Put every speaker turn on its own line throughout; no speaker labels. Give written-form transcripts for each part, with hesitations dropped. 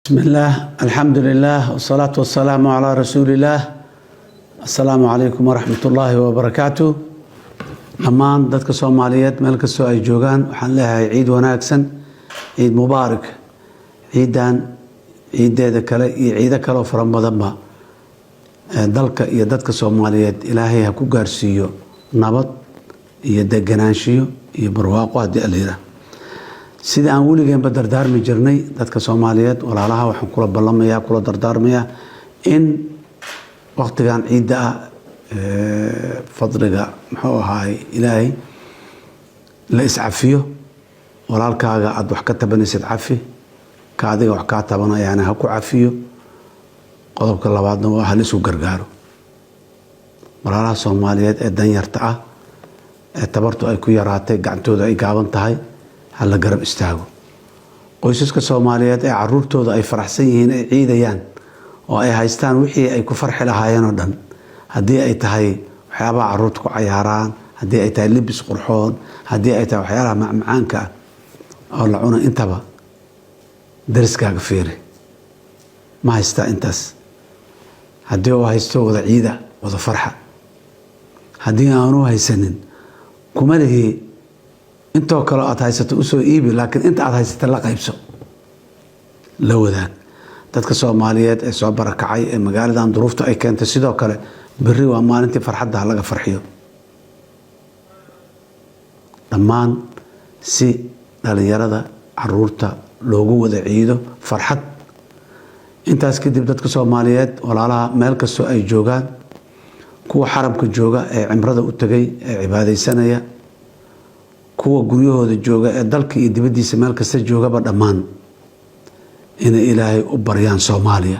بسم الله، الحمد لله، والصلاة والسلام على رسول الله. السلام عليكم ورحمة الله وبركاته. Dhammaan dadka Soomaaliyeed meel kastoo ay joogaan, waxaan leeyahay ciid wanaagsan, ciid mubaarak. Ciidan ciideeda kale iyo ciido kaleoo fara badanba dalka iyo dadka Soomaaliyeed Ilaahay ha ku gaarsiiyo nabad iyo deganaanshiyo iyo barwaaqo, haddii Alla yidhaah. Sida aan weligeenba dardaarmi jirnay, dadka Soomaaliyeed walaalaha waxaan kula ballamaya, kula dardaarmayaa in waqtigan ciidda ah, fadliga muxuu ahaay Ilaahay, la iscafiyo. Walaalkaaga aada wax ka tabanaysid cafi, ka adiga wax kaa tabanayaana ha ku cafiyo. Qodobka labaadna waa hal isu gargaaro. Walaalaha Soomaaliyeed ee danyarta ah, ee tabartu ay ku yaraatay, gacantooda ay gaaban tahay, ha la garab istaago. Qoysaska Soomaaliyeed ee caruurtooda ay faraxsan yihiin, ay ciidayaan oo ay haystaan wixii ay ku farxi lahaayeen oo dhan, haddii ay tahay waxyaabaha caruurta ku cayaaraan, haddii ay tahay libis qurxoon, haddii ay tahay waxyaalaha macmacaanka ah oo la cuno intaba, dariskaaga fiiri, ma haystaa intaas? Haddii uu haysto, wada ciida, wada farxa. Haddii aanu haysanin, kuma lihi intoo kale aad haysato usoo iibi, laakiin inta aad haysata la qaybso, la wadaag. Dadka Soomaaliyeed ee soo barakacay ee magaaladan duruufta ay keentay, sidoo kale berri waa maalintii farxadda, ha laga farxiyo dhammaan, si dhalinyarada, caruurta loogu wada ciido farxad. Intaas kadib, dadka Soomaaliyeed walaalaha meel kastoo ay joogaan, kuwa xaramka jooga ee cimrada u tegay ee cibaadaysanaya, kuwa guryahooda jooga ee dalka iyo dibaddiisa meel kasta joogaba, dhammaan inay Ilaahay u baryaan Soomaaliya,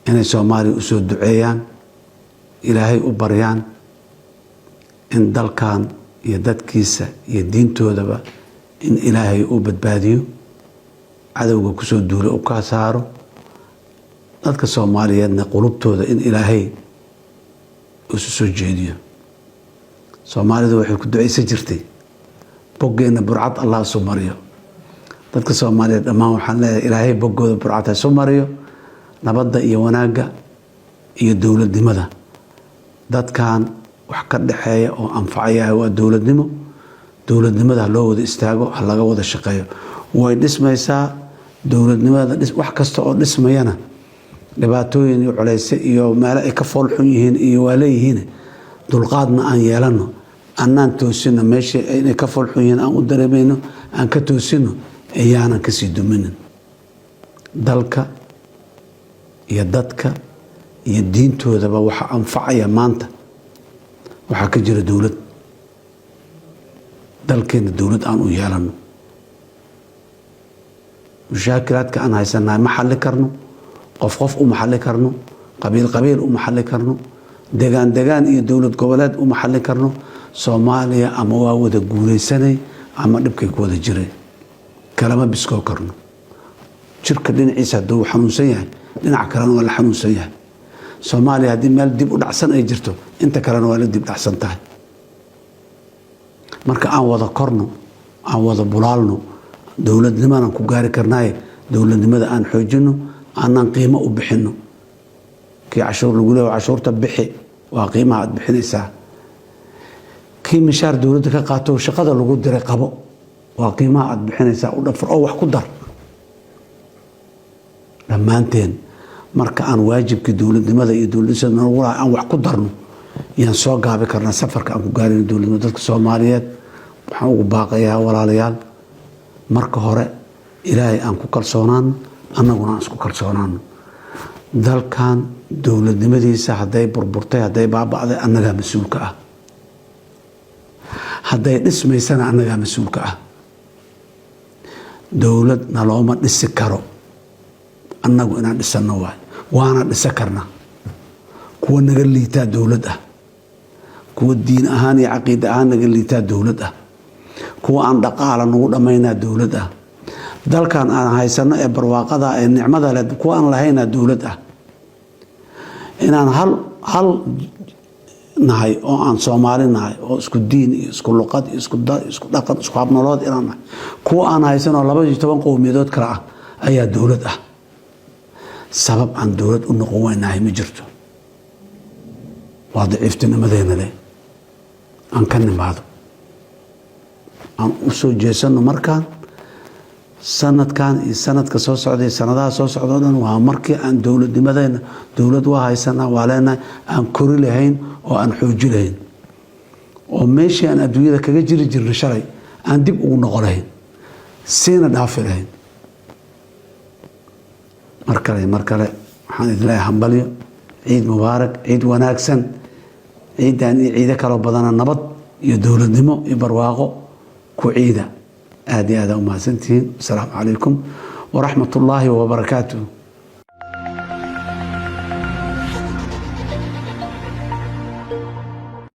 inay Soomaaliya usoo duceeyaan, Ilaahay u baryaan in dalkan iyo dadkiisa iyo diintoodaba in Ilaahay uu badbaadiyo, cadowga kusoo duulay u ka saaro, dadka Soomaaliyeedna qulubtooda in Ilaahay isu soo jeediyo. Soomaalidu waxay ku ducaysan jirtay, "Boggeenna burcad Allah isu mariyo." Dadka Soomaaliyeed dhammaan waxaan leeyahay, Ilaahay boggooda burcad ha isu mariyo, nabadda iyo wanaagga iyo dowladnimada. Dadkan wax ka dhexeeya oo anfacaya waa dowladnimo. Dowladnimada ha loo wada istaago, ha laga wada shaqeeyo, way dhismaysaa dowladnimada. Wax kasta oo dhismayana dhibaatooyin iyo culeyse iyo meelo ay ka fool xun yihiin iyo waa leeyihiin. Dulqaadna aan yeelano, annaan toosino meesha inay ka fool xun yihiin aan u dareemayno, aan ka toosino, iyaanan kasii duminin. Dalka iyo dadka iyo diintoodaba waxa anfacaya maanta waxaa ka jira dowlad. Dalkeena dowlad aan u yeelano. Mushaakilaadka aan haysanahay ma xalli karno qof qof, uma xalli karno qabiil qabiil, uma xalli karno degaan degaan iyo dowlad goboleed, uma xallin karno. Soomaaliya ama waa wada guuleysanay ama dhibkay ku wada jireen, kalama biskoo karno. Jirka dhinaciisa hadduu xanuunsan yahay, dhinac kalena waa la xanuunsan yahay. Soomaaliya haddii meel dib u dhacsan ay jirto, inta kalena waa la dib dhacsan tahay. Marka aan wada korno, aan wada bulaalno, dowladnimadaan ku gaari karnaaye. Dowladnimada aan xoojino, aanaan qiimo u bixino. Kii cashuur lagu leeya, cashuurta bixi, waa qiimaha aad bixinaysaa. Kii mishaar dowladda ka qaato, shaqada lagu diray qabo, waa qiimaha aad bixinaysaa. U dhafar oo wax ku dar dhammaanteen. Marka aan waajibkii dowladnimada iyo dowladnimada aan wax ku darno, yaan soo gaabi karnaa safarka aan ku gaarino dowladnimada. Dadka Soomaaliyeed waxaan ugu baaqayaa, walaalayaal, marka hore Ilaahay aan ku kalsoonaano, annaguna aan isku kalsoonaano. Dalkan dowladnimadiisa hadday burburtay, hadday baaba'day, annagaa mas-uulka ah. Hadday dhismaysana, annagaa mas-uulka ah. Dowlad nalooma dhisi karo, annagu inaan dhisano waay, waana dhisa karnaa. Kuwa naga liitaa dowlad ah, kuwa diin ahaan iyo caqiida ahaan naga liitaa dowlad ah, kuwa aan dhaqaala nagu dhammaynaa dowlad ah, dalkan aan haysano ee barwaaqada ee nicmada leh kuwa aan lahaynaa dowlad ah. Inaan hal hal nahay oo aan Soomaali nahay oo isku diin iyo isku luqad iyo isku dal, isku dhaqan, isku habnolood inaan nahay, kuwa aan haysanoo 12 qowmiyadood kale ah ayaa dowlad ah. Sabab aan dowlad u noqon weynahay ma jirto. Waa daciiftinimadeena leh. Aan ka nimaado, aan u soo jeesano markaan sanadkan iyo sanadka soo socda iyo sanadaha soo socda o dhan. Waa markii aan dowladnimadeena, dowlad waa haysanaa, waa leenahay, aan kori lahayn oo aan xooji lahayn oo meeshii aan adduunyada kaga jiri jirnay shalay aan dib ugu noqo lahayn, siina dhaafi lahayn. Mar kale, mar kale waxaan idin leeyahay hambalyo, ciid mubaarak, ciid wanaagsan. Ciidan iyo ciido kaloo badana nabad iyo dowladnimo iyo barwaaqo ku ciida. Aad iyo aad aa umahadsantihiin. Asalaamu calaykum waraxmat ullaahi wabarakaatuh.